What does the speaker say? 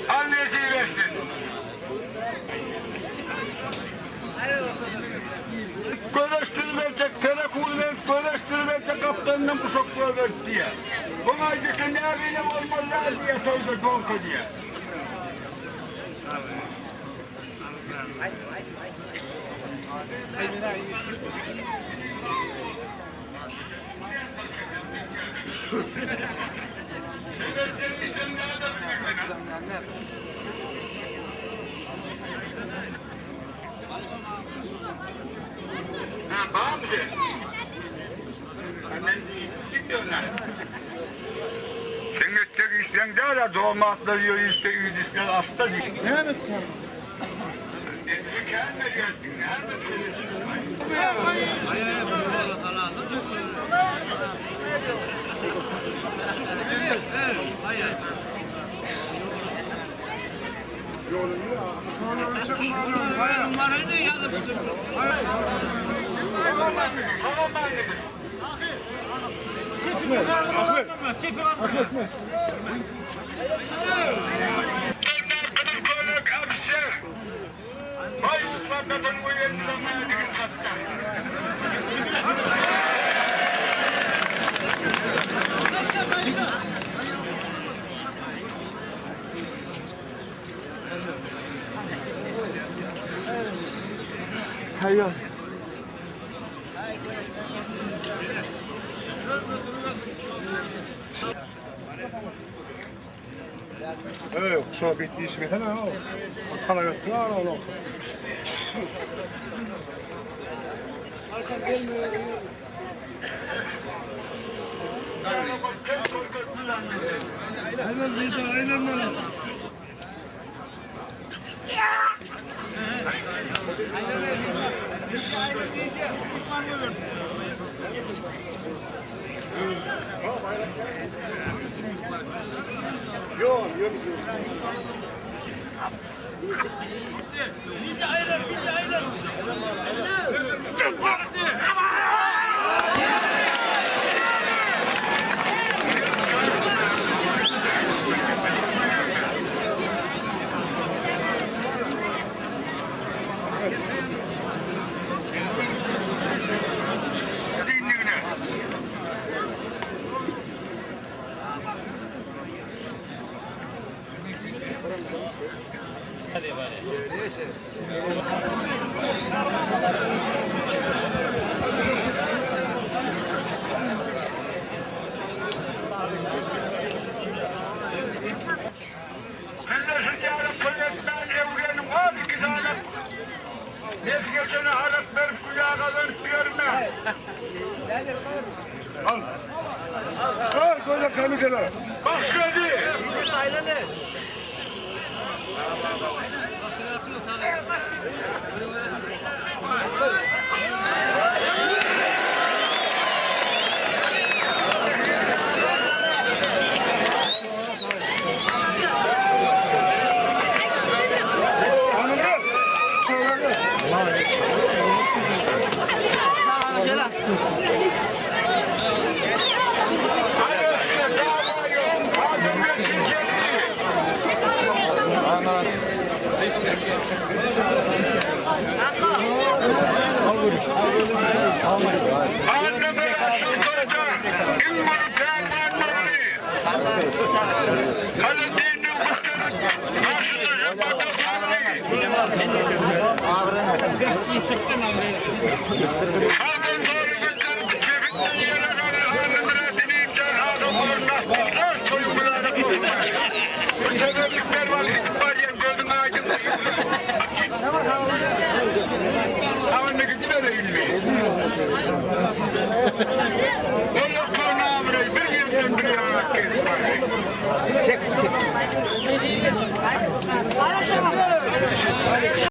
Al nesip etsin. Göreşdiriberjek telekul berip göreşdiriberjek gapdalyndan guşak goýberip diýýär. Oňa aýdyşy näbile bolmaly däl diýýär şonda donka diýýär. Sen etjek işleň däl-ä, domatlar ýörişde üýdüşler asda diýip. Näme etýäň? Hey, şu bit işi gitsene ha. O talak etdi ha oğlum. Aynen bir de aynen böyle. Yok, yok. Nesgesini halat berip güýä gazanyp ýörme. Al. Al, göze kanı gele. Başlady. Hanımlar, şöyle.